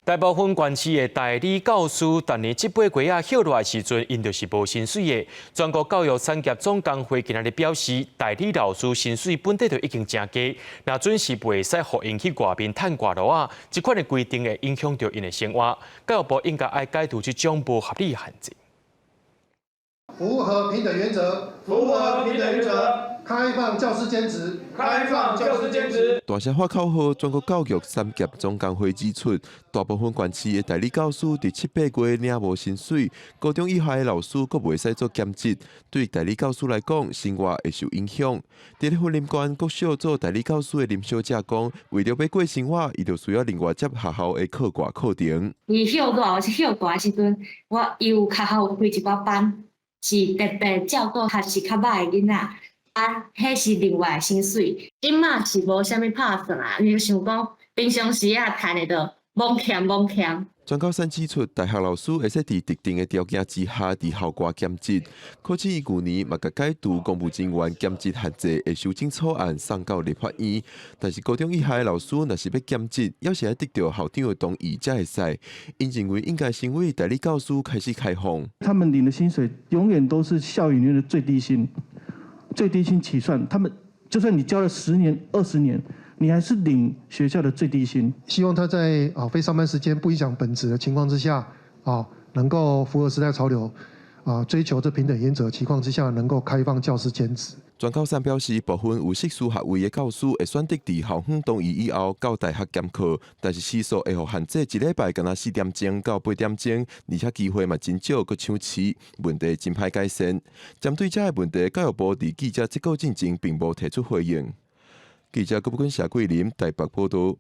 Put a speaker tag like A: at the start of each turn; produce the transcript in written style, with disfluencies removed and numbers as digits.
A: 大部分縣市的代理教師，逐年七八月仔歇熱的時陣，𪜶就是無薪水的。全國教育產業總工會今仔日表示，代理老師薪水本底就已經誠低，若準時袂使予𪜶去外面趁外路仔，這款的規定會影響著𪜶的生活。教育部應該愛解除這種無合理的限制。
B: 符合平等原則，
C: 符合平等原則，
B: 開放教師兼職，
C: 開放教師兼職。
D: 大聲發口號，全國教育產業總工會指出，大部分縣市的代理教師佇七八月領無薪水，高中以下的老師閣袂使做兼職，對代理教師來講，生活會受影響。佇咧雲林縣國小做代理教師的林小姐講，為著欲過生活，伊就需要另外接學校的課外課程。
E: 伊歇熱或是歇寒的時陣，我伊有較校有開一寡班，是特別照顧學習較歹的囡仔。啊，彼是另外的薪水。這馬是無啥物拍算啊，你就想講平常時啊，趁的就罔欠罔欠。
D: 全教產指出，大學老師會使佇特定的條件之下，佇校外兼職。可是伊舊年嘛共解除公務人員兼職限制的修正草案送到立法院，但是高中以下的老師若是欲兼職，猶是愛得著校長的同意才會使。𪜶認為應該先為代理教師開始開放。
F: 他們領的薪水永遠都是校園裡面的最低薪。最低薪起算，他們就算你教了10年、20年，你還是領學校的最低薪。
B: 希望他在非上班時間不影響本職的情況之下，能夠符合時代潮流，追求這平等原則情況之下，能夠開放教師兼職。
D: 全教產表示，部分有碩士學位的教師會選擇佇校方同意以後到大學兼課，但是時數會予限制一禮拜干焦4點鐘到8點鐘，而且機會嘛真少，閣搶時，問題真歹改善。針對這个問題，教育部佇記者這個進前並無提出回應。記者郭寶君、謝桂林台北報導。